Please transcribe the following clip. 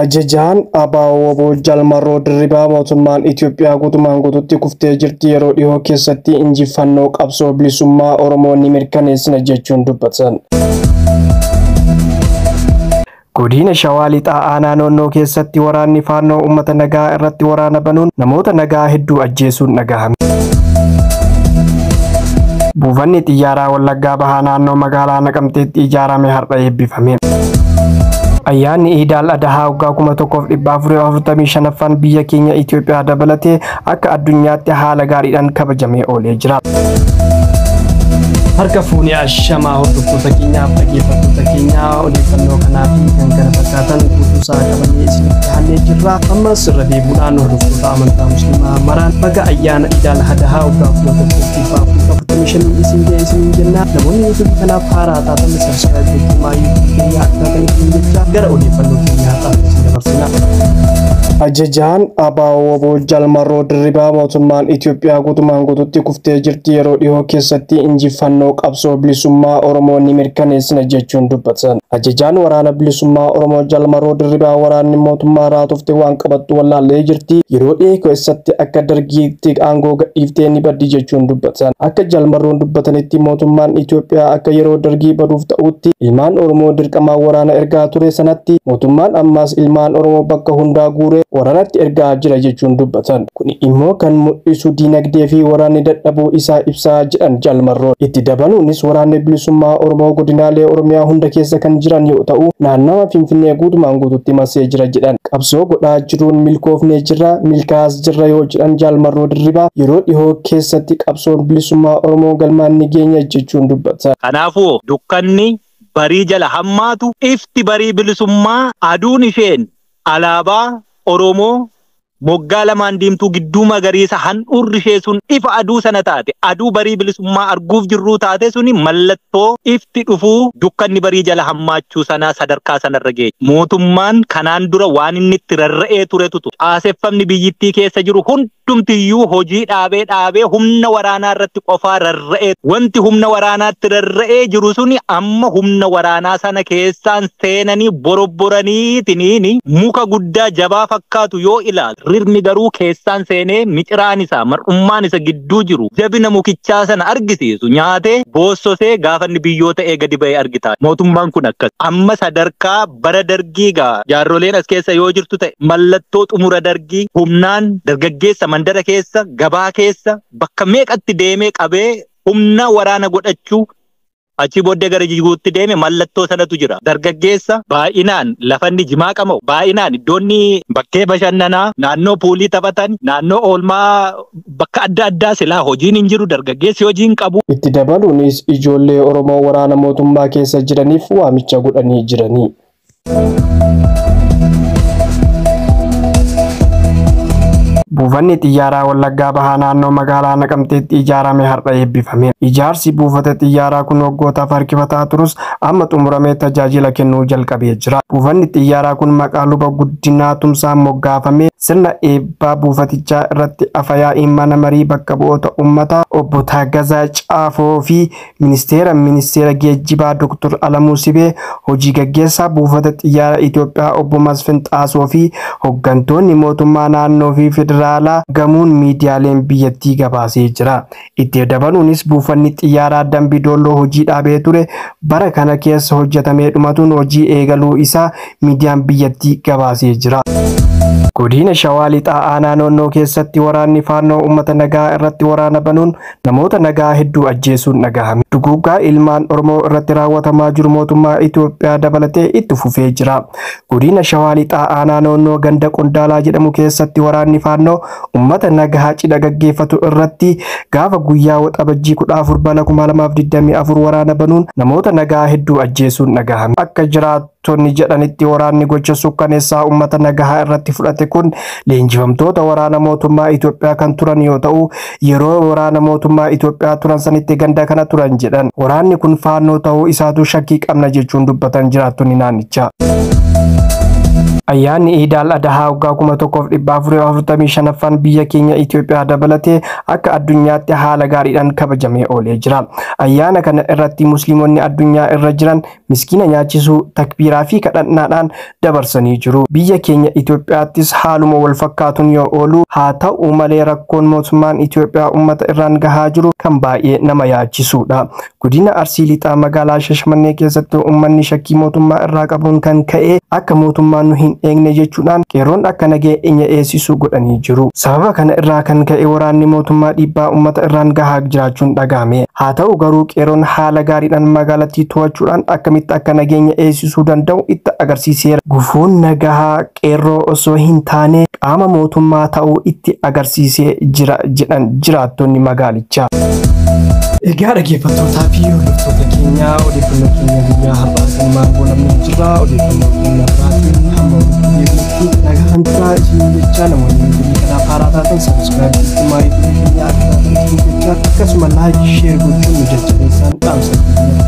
Ajajaan ABO Jaal Marroo Dirribaa mootummaan Itoophiyaa guutumaan guututti kuftee jirti, yeroo dhihoo keessatti injifannoo qabsoo bilisummaa Oromoo ni mirkaneessina jechuun dubbatan. Godina Shawaa Lixaa aanaa Noonnoo keessatti waraanni Faannoo uummata nagaa irratti waraana banuun namoota nagaa hedduu ajjeesuun dhagahame. Buufanni xiyyaaraa Wallaggaa Bahaa naannoo magaalaa Naqamteetti ijaarame har'a eebbifame. Ayyaanni Iidaal Adahaa waggaa 1445ffaan biyya keenya Itoophiyaa dabalatee akka addunyaatti haala gaariidhaan kabajamee oolee jira. Harka fuunee ashamaa hordoftoota keenyaaf dhaggeeffattoota keenyaa, odeeffannoo kanaa fi kan kana fakkaatan guutuu isaa qabannee isinitti dhiyaannee jirra. Ammas irra deebi'uudhaan hordoftoota amantaa Musliimaa maraan baga ayyaana Iidaal Adahaa waggaa 1445 isin ga'e isiniin jenna. Namoonni YouTube kanaaf haaraa taatan subscribe gochuun YouTube keenya akka taatan isin jecha gara odeeffannoo keenyaa har'aatti isin dabarsina. Ajajaan ABO Jaal Marroo Dirribaa mootummaan Itoophiyaa guutumaan guututti kuftee jirti, yeroo dhihoo keessatti injifannoo qabsoo bilisummaa Oromoo ni mirkaneessina jechuun dubbatan. Ajajaan waraana bilisummaa Oromoo Jaal Marroo Dirribaa waraanni mootummaa raatofte waan qabattu wallaallee jirti, yeroo dhihoo keessatti akka dargiitti aangoo gadhiiftee ni baddi jechuun dubbatan. Akka Jaal Marroon dubbatanitti mootummaan Itoophiyaa akka yeroo dargii baduuf ta'utti ilmaan Oromoo dirqamaan waraana ergaa ture sanatti mootummaan ammaas ilmaan Oromoo bakka hundaa guuree waraanatti ergaa jira jechuun dubbatan. Kun immoo kan mul'isu diinagdee fi waraanni dadhabuu isaa ibsaa jedhan Jaal Marroon. Itti dabaluunis waraanni bilisummaa Oromoo godinaalee Oromiyaa hunda keessa kan jiran yoo ta'u, naannawa Finfinnee guutumaan guututti marsee jira jedhan. Qabsoo godhaa jiruun milkoofnee jirra, milkaa'as jirra yoo jedhan Jaal Marroo Dirribaa, yeroo dhihoo keessatti qabsoon bilisummaa Oromoo galmaan ni geenya jechuun dubbatan. Kanaafuu dukkanni barii jala hammaatu, ifti barii bilisummaa aduun isheen alaabaa Oromoo moggaa lamaan diimtuu gidduu magariisa handhuurri ishee sun ifa aduu sana taate, aduu barii bilisummaa arguuf jirruu taate, suni mallattoo ifti dhufuu dukkanni barii jala hammaachuu sanaa sadarkaa sanarra ga'e. Mootummaan kanaan dura waan inni itti rarra'ee turetu caaseffamni biyyittii keessa jiru hundumtiyyuu hojii dhaabee dhaabee humna waraanaa irratti qofaa rarra'ee, wanti humna waraanaatti rarra'ee jiru suni amma humna waraanaa sana keessaan seenanii borobboraniitiniini muka guddaa jabaa fakkaatu yoo ilaalu, rirmi garuu keessaan seenee miciraan isaa mar'ummaan isa gidduu jiru jabina mukichaa sana argisiisu nyaatee boossosee gaafa inni biyyoo ta'ee gadi ba'ee argita. Mootummaan kun akkas. Amma sadarkaa bara dargii gaa jaarroleen as keessa yoo jirtu ta'e, mallattoo xumura dargii humnaan dargaggeessa mandara keessa, gabaa keessa, bakka meeqatti deemee qabee humna waraana godhachuu, achi booddee gara jiguutti deeme, mallattoo sanatu jira. Dargaggeessa baay'inaan lafanni jimaa qama'u, baay'inaan iddoonni bakkee bashannanaa, naannoo puulii taphatan, naannoo oolmaa bakka adda addaa silaa hojiin hin jiru, dargaggeessi hojii hin qabu. Itti dabaluunis ijoollee Oromoo waraana mootummaa keessa jiraniif waamicha godhanii jiranii. Buufanni xiyyaaraa Wallaggaa Bahaa naannoo magaalaa Naqamteetti ijaarame har'a eebbifame. Ijaarsi buufata xiyyaaraa kun waggootaaf harkifataa turus amma xumuramee tajaajila kennuu jalqabee jira. Buufanni xiyyaaraa kun maqaa luba Guddinaa Tumsaan moggaafame. Sirna eebbaa buufatichaa irratti afayaa'iin mana marii bakka bu'oota uummataa obbo Taagazaa Caafoo fi ministeera geejjibaa Dr. Alamuu Sibee, hojii gaggeessaa buufata xiyyaara Itoophiyaa obbo Masfin Xaasoo fi hooggantoonni mootummaa naannoo fi federaalaa gamuun miidiyaaleen biyyattii gabaasee jira. Itti dabaluunis buufanni xiyyaaraa Dambii Doolloo hojii dhaabee ture bara kana keessa hojjetamee dhumatuun hojii eegaluu isaa miidiyaan biyyattii gabaasee jira. Godina Shawaa Lixaa aanaa Noonnoo keessatti waraanni Faannoo uummata nagaa irratti waraana banuun namoota nagaa hedduu ajjeesuun dhagahame. Duguuggaa ilmaan Oromoo irratti raawwatamaa jiru mootummaa Itoophiyaa dabalatee itti fufee jira. Godina Shawaa Lixaa aanaa Noonnoo ganda Qondaalaa jedhamu keessatti waraanni Faannoo uummata nagaa cidha gaggeeffatu irratti gaafa guyyaa Waxabajjii 14 bara 2024 waraana banuun namoota nagaa hedduu ajjeesuun dhagahame. Akka jiraattonni jedhanitti waraanni gocha sukkaneessaa uummata nagaa irratti fudhate kun leenjifamtoota waraana mootummaa Itoophiyaa kan turan yoo ta'u, yeroo waraana mootummaa Itoophiyaa turan sanitti ganda kana turan jedhan. Waraanni kun Faannoo ta'uu isaatu shakkii qabna jechuun dubbatan jiraattonni naannichaa. Ayyaanni Iidaal Adahaa waggaa 1445ffaan biyya keenya Itoophiyaa dabalatee akka addunyaatti haala gaariidhaan kabajamee oolee jira. Ayyaana kana irratti musliimonni addunyaa irra jiran miskiina nyaachisuu, takbiiraa fi kadhannaadhaan dabarsanii jiru. Biyya keenya Itoophiyaattis haaluma wal fakkaatuun yoo oolu, haa ta'u malee rakkoon mootummaan Itoophiyaa uummata irraan gahaa jiru kan baay'ee nama yaachisudha. Godina Arsii Lixaa magaalaa Shashamannee keessatti uummanni shakkii mootummaa irraa qabuun kan ka'e akka mootummaan nu hin eegne jechuudhaan qeerroon akka nageenya eegsisu godhanii jiru. Sababa kana irraa kan ka'e waraanni mootummaa dhiibbaa uummata irraan gahaa jiraachuun dhagahame. Haa ta'u garuu qeerroon haala gaariidhaan magaalattii to'achuudhaan akkamitti akka nageenya eegsisuu danda'u itti agarsiiseera. Gufuun nagahaa qeerroo osoo hin taane qaama mootummaa ta'uu itti agarsiisee jira jedhan jiraattonni magaalichaa. Egaa dhaggeeffattootaa fi hordoftoota keenyaa, odeeffannoo keenya guyyaa har'aa kanumaan goolabnee jirra. Odeeffannoo keenya biraatiin hamma walitti deebinutti nagaan turaa isin jecha, namoonni biyya kanaaf haaraa taatan subscribe gochuun maatii keenya akka taatan isin jecha, akkasuma like, share gochuun nu jajjabeessan dhaamsa keenya.